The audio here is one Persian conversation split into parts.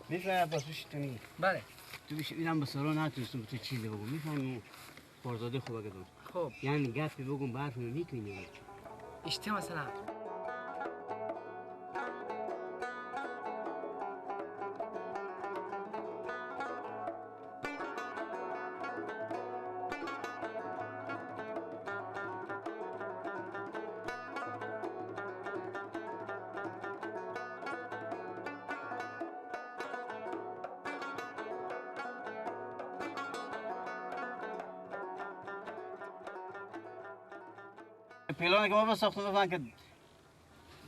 میفهمی عباس بشی. بله تو بشی اینم به سرا نتونستم تو چیزی بگم. میفهمی خورزاده خوبه گدم. خب یعنی گپی بگم برف میکنی. اشته مثلا پیلانی که ما بساختم بفهم که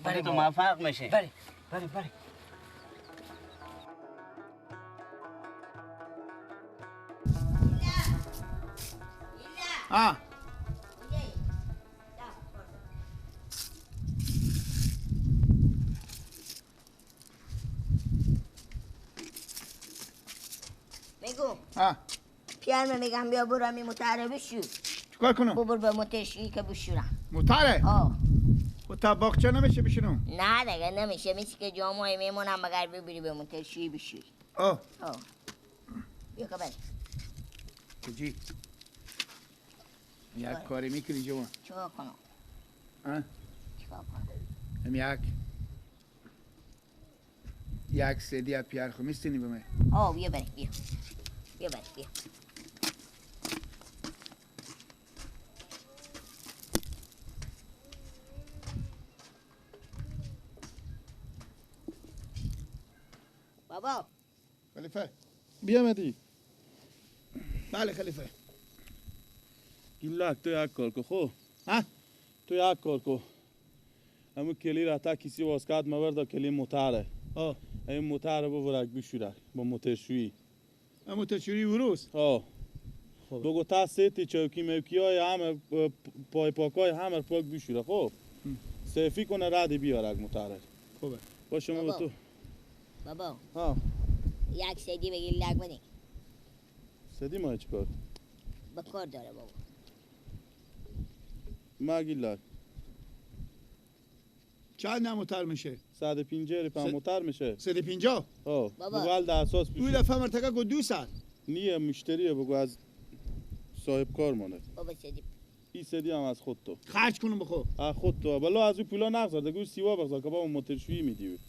بله تو موفق میشه. بله بله بله. آه میگم آه پیرم میگم بیا برو می متعره بشور. چیکار کنم؟ ببر به متشویی که بشورم. متره؟ آه. و تا باغچه نمیشه بشینم؟ نه دیگه نمیشه، میشه که جامعه میمونم مگر ببری به متشویی بشوری. آه. آه. بیا که بری. کجی؟ یک کاری میکنی جوان؟ چیکار کنم؟ آه؟ چیکار کنم؟ هم یک سیدی پیار خو میستینی به من؟ آه بیا بری بیا. بیا بری بیا. بابا خلیفه بیا مدی. بله خلیفه. گیلک تو یک کار کو خو. ها؟ تو یک کار کو. همون کلی را تا کسی واسکات مورد کلی موتره. آه. این موتره ببرک بشورک با موترشویی. موترشویی وروز؟ آه. بگو تا سیتی چوکی موکی های همه پای پاکای همه پاک بشوره خب. سیفی کنه رد بیارک موتره. خوبه. باشه ما تو. بابا. ها. یک سیدی بگیر لگ بده. سیدی ما چیکار؟ به کار داره بابا. ما گیلک. چند موتر میشه؟ 150 پا موتر میشه. 150؟ آه. بابا. بگو ده اساس اون دفعه مرتکه گو 200. نیه مشتریه بگو از صاحب کار مانه. بابا سیدی. این سیدی هم از خود تو. خرج کنم بخو. از خود تو. بلا از اون پولا نگذار دیگه سیوا بگذار که بابا موترشویی میدی.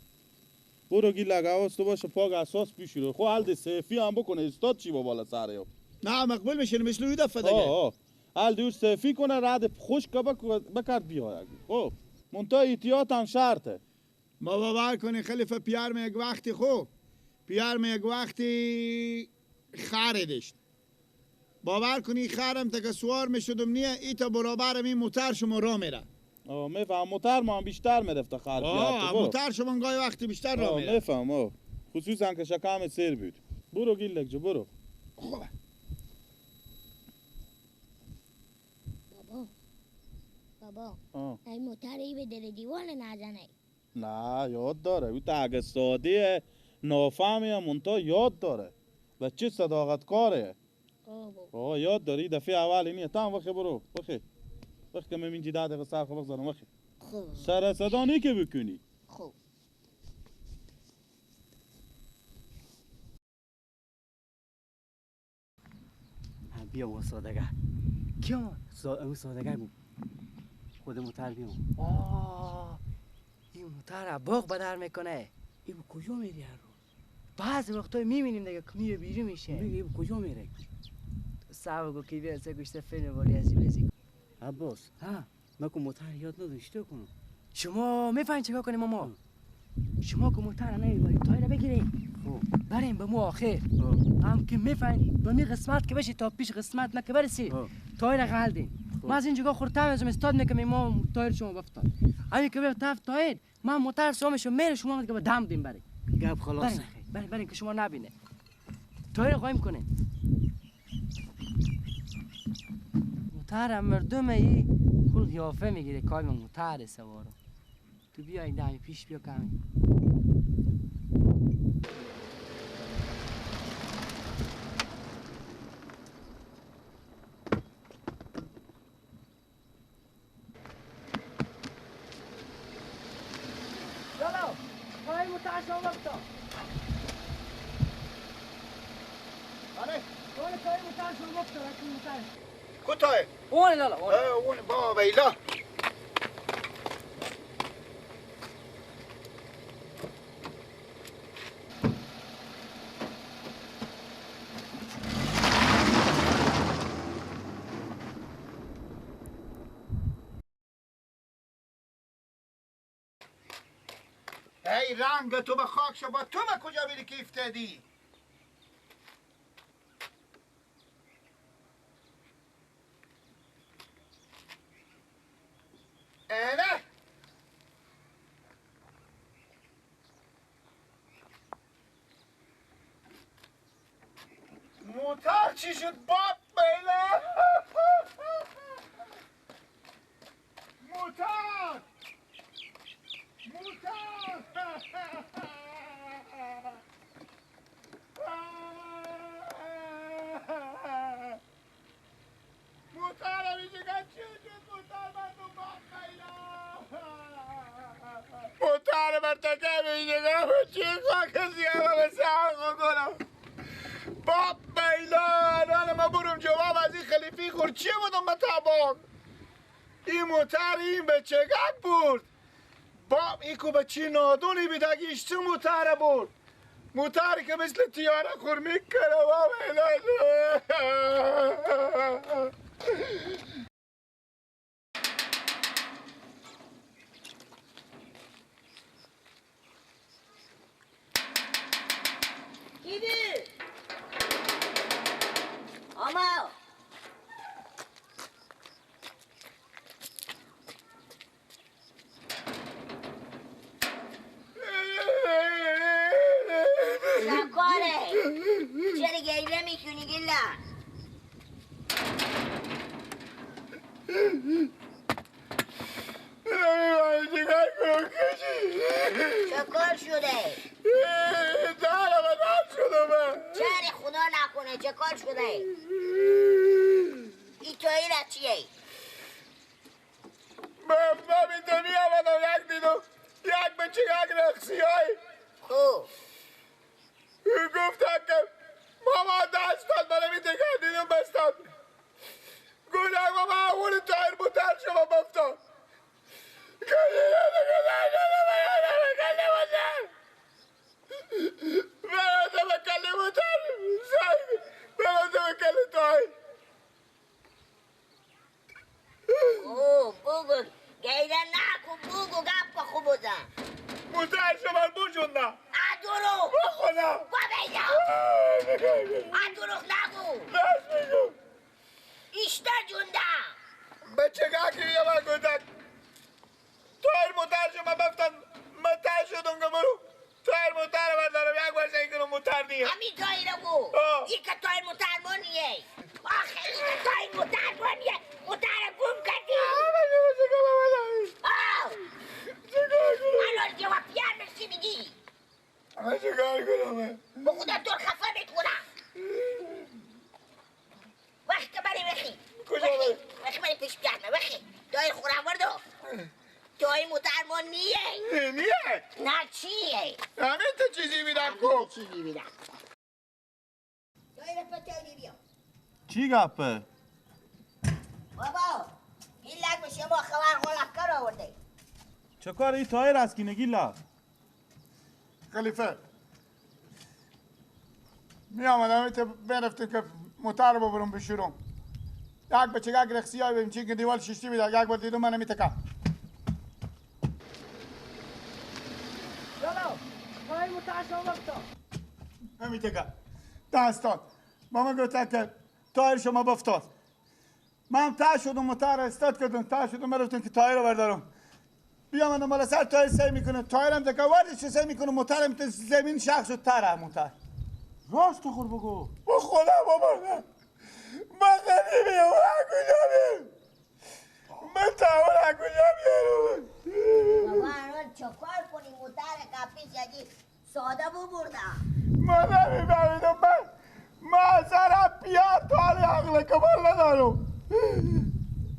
برو گیلک حواس تو باشه پاک اساس بشوره. خو حال سیفی هم بکنه استاد چی با بالا سر یو. نه مقبول میشه مثل اون دفعه دیگه. آه. حال دیو سیفی کنه رد خشک بکرد بیاره. خب منتها احتیاط هم شرطه. ما باور کنی خلیفه پیارم یک وقتی خو پیارم یک وقتی خره داشت. باور کنی خرم تا که سوار میشدم نیه ای تا برابرم این موتر شما را میره. آه میفهم موتر ما هم بیشتر میرفت خر پیار. موتر شما گاهی وقتی بیشتر را میره. میفهم آه خصوصا که شکم سیر بود. برو گیلک جو برو. خوبه. بابا بابا این موتر ای به دل دیوار نزنه. نه یاد داره او تا اگه ساده نافهمیه منتها یاد داره و چه صداقت کاره. آه یاد داری دفعه اول اینیه تا هم وخی برو وخی وخی که من اینجی 10 دقیقه سر خو بگذارم وخی خوب سر صدا نی که بکنی. خوب بیا و سادگه کی آمد؟ اون سادگه بود خود موتر بیام. آه این موتر باغ بدر میکنه. این کجا میری هر روز؟ بعضی وقتا میبینیم دیگه که میره بیرون میشه. میگه این کجا میره؟ صاحب گو کی بیا سه گوشت فیلم ولی از بزی. عباس ها من که موتر یاد نداشته کنم. شما میفهمید چیکار کنیم ماما؟ شما که موتر نمیبرید تایر بگیرید. بریم به مو آخر. هم که میفهمید به می قسمت که بشه تا پیش قسمت نه که برسی. تایر غلدین. ما از اینجا خورتم از استاد میکنم ما تایر شما بفتاد. همین که به طرف تایر من موتر شما میره شما که به دم دیم بریم. گپ خلاص. بریم بریم که شما نبینه. تایر قایم کنین. موتر مردم ای خود قیافه میگیره کای من موتر سوارو. تو بیا این دمی پیش بیا کمی. یالا پای موتر شما بفتا. بله اون تای موتر شما مفتر اکی موتر کتای اون لالا اون اون بابا ایلا ای رنگ تو به خاک شو با تو به کجا میری که افتادی؟ اینه موتر چی شد باب بیله؟ موتر موتر موتر همیشه چی شد موتر من تو باب بیله موتر من تا که همیشه چی خاک سیاه به سر کنم باب بیله الان من برم جواب از این خلیفی خور چی بودم به تبان این موتر این به چگک برد باب ایکو به چی نادونی بیدگی ایش چه موتر برد موتری که مثل تیاره خور میکنه باب ایلا کی بود؟ آما شکاره چرا گریه میکنی گیلا؟ چکار شده؟ درم شده من چرا خدا نکنه چه کار شده؟ این تایی را چیه؟ من اینجا می آمدم یک دیدم یک بچه یک رقصی های خوب گفتم که ماما دست داد منم این دیگه دیدم بستم گفتم ماما اون تایر بوتر شما بفتم اوه بگو گیره نکن بگو گپ خوب بزن موتر شما بجوندم دروغ خدا بابا دروغ نگو راست میگم ایشتا جوندم بچه که یه من گفتم تایر موتر شما بفتن متر شدم که برو تایر موتر بردارم یک بار سعی کنم موتر دیگه همین تایر رو این که تایر موتر منیه آخه این که تایر موتر منیه موتر گم کردی الان جواب پیار مرسی میگی من چیکار کنم؟ به خدا تو خفه میکنم وقت بری وخی کجا بری؟ وخی بری پیش پیارمه وخی تایر خورم بردو تایر موتر ما نیه نیه؟ نه چیه؟ همین تو چیزی میدم کو چیزی میدم تایر پتایی بیا چی گپه؟ بابا این لگ به شما خبر غلق آورده چه کار این تایر از کی نگیلا؟ خلیفه می آمدم ایت برفتیم که موتر رو ببرم بشورم یک بچه یک رقصی های بیم چی که دیوال شیشتی بیده یک بار دیدم من میتکم یالا تایر موتر شما بفتا نمیتکم دستان ماما گفت که تایر شما بفتاد من تا شدم موتر استاد کردم تا شدم رفتم که تایر رو بردارم بیا من مال سر تایر سعی میکنه تایرم تکه وردش سعی میکنه موترم ته زمین شخص شد تره موتر راست خور بگو با خدا بابا نه من غریبیم اون کجا میرم من تا اون کجا میرم بابا الان چکار کنی موتر قپی شدی ساده ببردم من نمیفهمیدم من سرم پیار تاری عقل کمال ندارم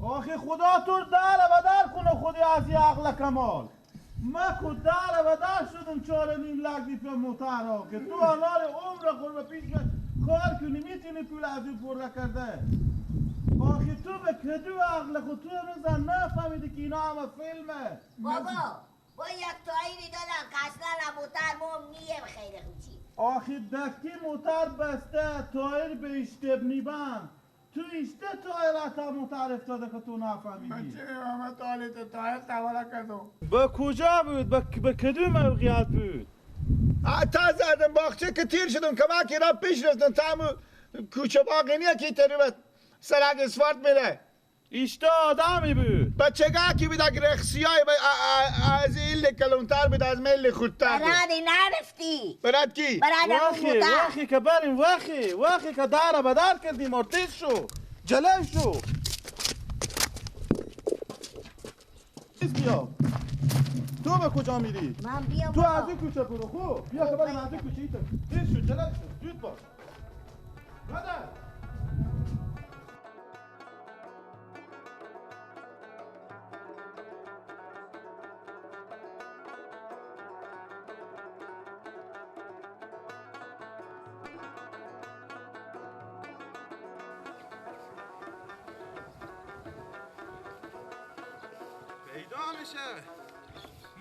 آخه خدا تو در و در کنه خودی از یه عقل کمال ما کداره و در شدم 4.5 لک دیپه موتر که تو انار عمر خور به پیش کار کنی میتونی پول از او پرده کرده. آخه تو به کدو عقل خود تو امروز نفهمیدی که اینا همه فیلمه. بابا با یک تایری دادن که اصلا موتر مام نیه خیر خوچی. آخه دکی موتر بسته تایر به اشتبنی بند تو ایشته تایر تا موتر افتاده که تو نفهمیدی. من چه تایر توالا کردم. به کجا بود؟ به کدوم موقعیت بود؟ تا زدم باغچه که تیر شدم که من که را پیش رفتم تا همون کوچه باقی نیه که تری سرک اسفارت میره. ایشته آدمی بود. بچگاه کی بود اگر رخصیای از ایل کلونتر بود از میل خودتر بود. برادی نرفتی. براد کی؟ براد وخی وخی که بریم وخی وخی که داره بدر کردیم ارتیز شو جلو شو. بیا تو به کجا میری؟ من بیام تو از این کوچه برو خوب بیا که بریم از این کوچه ایتا تیز شو جلو شو زود باش. برادر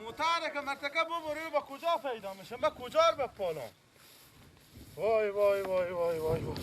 موتره که مرتکه ببری با کجا پیدا میشه؟ من کجا رو بپالم؟ وای وای وای وای وای وای.